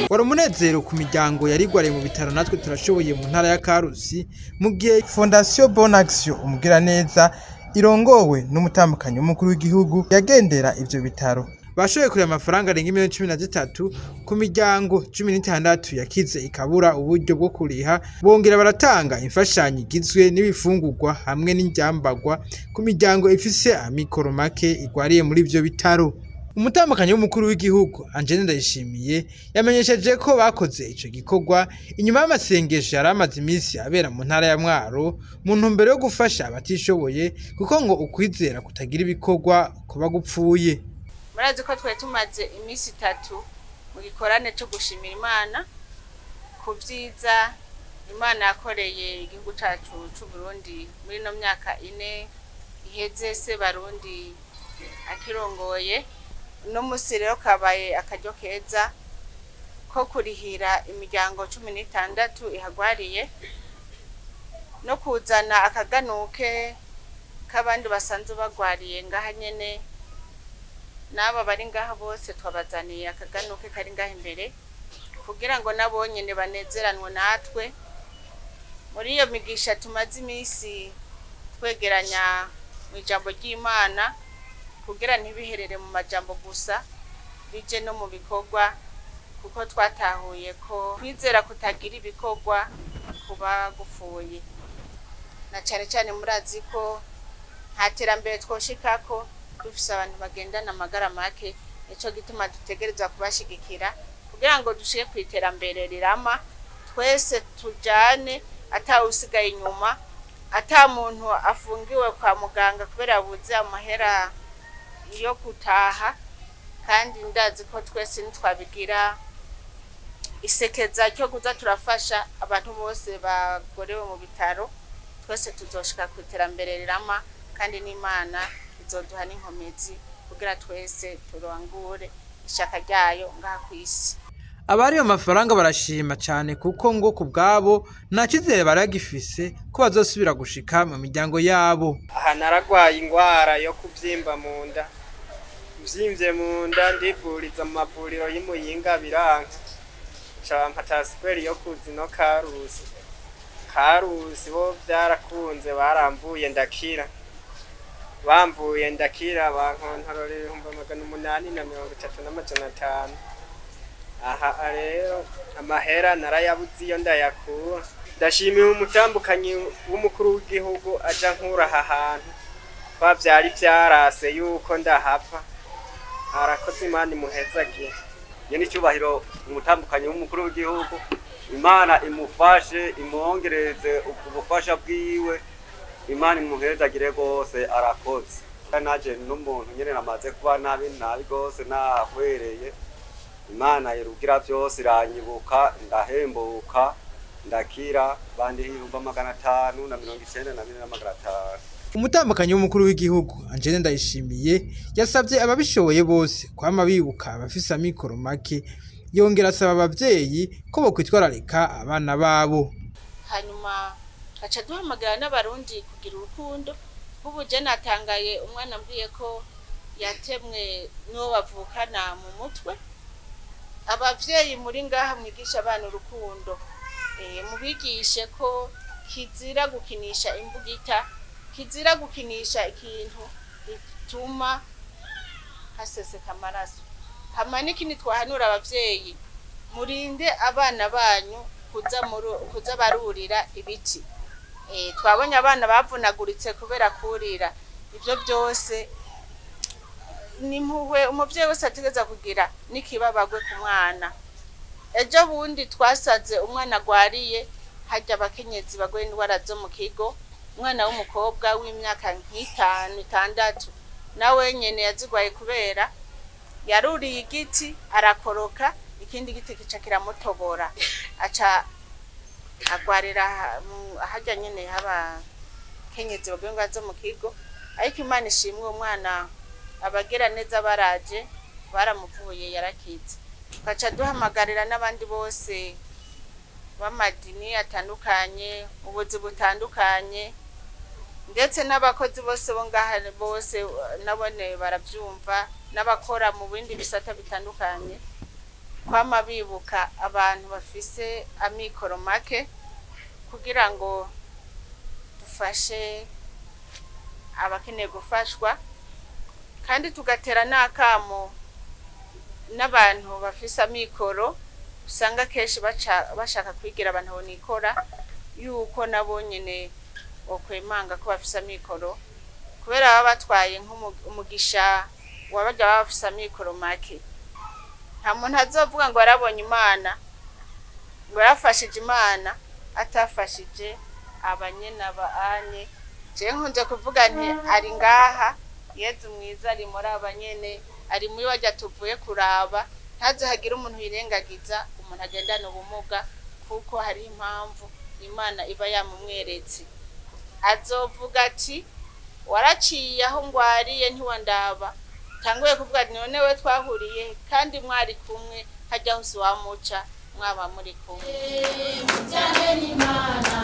Wari umunezero ku miryango yarigwariye mu bitaro Natwe Turashoboye mu ntara ya Karusi, mu gihe Fondation Bonne Action Umugiraneza irongowe n'umutambukanyi w'umukuru w'igihugu yagendera ivyo bitaro. Bashoboye kureba amafaranga arenga miliyoni 13 ku miryango 16 yakize ikabura uburyo bwo kuriha, bongera baratanga imfashanyo igizwe n'ibifungurwa hamwe n'ivyambagwa ku miryango ifise amikoro make igwariye muri ivyo bitaro. Umutambukanyi w'umukuru w'igihugu Angeline Ndayishimiye yamenyesheje ko bakoze ico gikorwa inyuma y'amasengesho yari amaze iminsi abera mu ntara ya Mwaro, mu ntumbero yo gufasha abatishoboye, kuko ngo ukwizera kutagira ibikorwa kuba gupfuye. Murazi ko twari tumaze iminsi 3 mu gikorane cyo gushimira Imana ku vyiza Imana yakoreye igihugu cacu c'u Burundi muri ino myaka 4 iheze se Barundi akirongoye. Uno musi rero kabaye akaryo keza ko kurihira imiryango 16 ihagwariye no kuzana akaganuke k'abandi basanzwe bagwariye ngaha nyene. N'aba bari ngaha bose twabazaniye akaganuke kari ngaha imbere, kugira ngo nabo nyene banezeranwe natwe muri iyo migisha tumaze iminsi twegeranya mu ijambo ry'Imana, kugira ntibiherere mu majambo gusa, bije no mu bikorwa, kuko twatahuye ko kwizera kutagira ibikorwa kuba gupfuye. Na cane cane murazi ko nta terambere twoshikako dufise abantu bagendana amagara make. Nico gituma dutegerezwa kubashigikira kugira ngo dushike kw'iterambere rirama, twese tujane, atawusigaye inyuma, ata muntu afungiwe kwa muganga kubera yabuze amahera yo gutaha. Kandi ndazi ko twese nitwabigira isekeza cyo kuza turafasha abantu bose bagorewe mu bitaro, twese tuzoshika ku iterambere rirama, kandi n'Imana izoduha n'inkomezi kugira twese turangure ishaka ryayo ngaha kw'isi. Abari ayo mafaranga barashima cane, kuko ngo ku bwabo nta cizere bari bagifise ko bazosubira gushika mu miryango yabo. Aha naragwaye ingwara yo kuvyimba mu nda. Mvyimvye mu nda, ndivuriza mu mavuriro y'Imuyinga, biranka, ca bampa transfert yo kuza ino Karusi. Karusi bo vyarakunze, baramvuye ndakira. Bamvuye ndakira, bankontorora 830,500. Aha rero amahera narayabuze iyo ndayakura. Ndashimiye umutambukanyi w'umukuru w'igihugu aja nkura aha hantu kwa vyari vyarase yuko ndahava. Arakoze, Imana imuhezagiye. Nyene icyubahiro umutambukanyi w'umukuru w'igihugu, Imana imufashe, imwongereze ubufasha bwiwe, Imana imuhezagire rwose, arakoze. Naje n'umuntu nyene namaze kuba nabi nabi rwose, nahwereye, Imana irugira vyose iranyibuka, ndahembuka, ndakira, bandiha 594,500. Umutambukanyi w'umukuru w'igihugu Angeline Ndayishimiye yasavye ababishoboye bose kwama bibuka abafise amikoro make, yongera asaba abavyeyi ko bokwitwararika abana babo. Hanyuma gaca duhamagara n'Abarundi kugira urukundo. Nk'ubu je natangaye umwana ambwiye ko yatemwe n'uwo bavukana mu mutwe. Abavyeyi muri ngaha, mwigisha abana urukundo, mubigishe ko kizira gukinisha imbugita, kizira gukinisha ikintu gituma haseseka amaraso. Hama n'ikindi twahanura abavyeyi, murinde abana banyu kuza barurira ibiti. Twabonye abana bavunaguritse kubera kurira. Ivyo byose ni impuhwe umuvyeyi wese ategereza kugira n'ikibabagwe ku mwana. Ejo bundi twasaze umwana agwariye harya abakenyezi bagwaye indwara zo mu kigo, umwana w'umukobwa w'imyaka nk'itanu, 6, nawe nyene yazigwaye kubera yaruriye igiti arakoroka, ikindi giti kica kiramutobora, aca agwarira harya nyene haba kenyezi bagwaye indwara zo mu kigo. Ariko Imana ishimwe, umwana abagira neza baraje baramuvuye, yarakize. Tugaca duhamagarira n'abandi bose b'amadini atandukanye, ubuzi butandukanye, ndetse n'abakozi bose bo ngaha bose nabone baravyumva, n'abakora mu bindi bisata bitandukanye. Kwama bibuka abantu bafise amikoro make kugira ngo dufashe abakeneye gufashwa, kandi tugatera n'akamo n'abantu bafise amikoro usanga kenshi bashaka kwigira abantu bonikora, yuko nabo nyene bokwemanga ko bafise amikoro, kubera baba batwaye nk'umugisha wabarya baba bafise amikoro make. Nta muntu azovuga ngo yarabonye Imana, ngo yarafashije Imana, atafashije abanyene aba anye. Jewe nkunze kuvuga nti ari ngaha Yezu mwiza, ari muri abanyene, ari muri barya tuvuye kuraba. Ntaze hagire umuntu yirengagiza umuntu agendana ubumuga, kuko hariho impamvu Imana iba yamumweretse. Azovuga ati waraciye aho ngwariye ntiwandaba, tanguye kuvuga ati none we twahuriye kandi mwari kumwe, hajya hose wamuca mwaba muri kumwe. Mujyane n'Imana.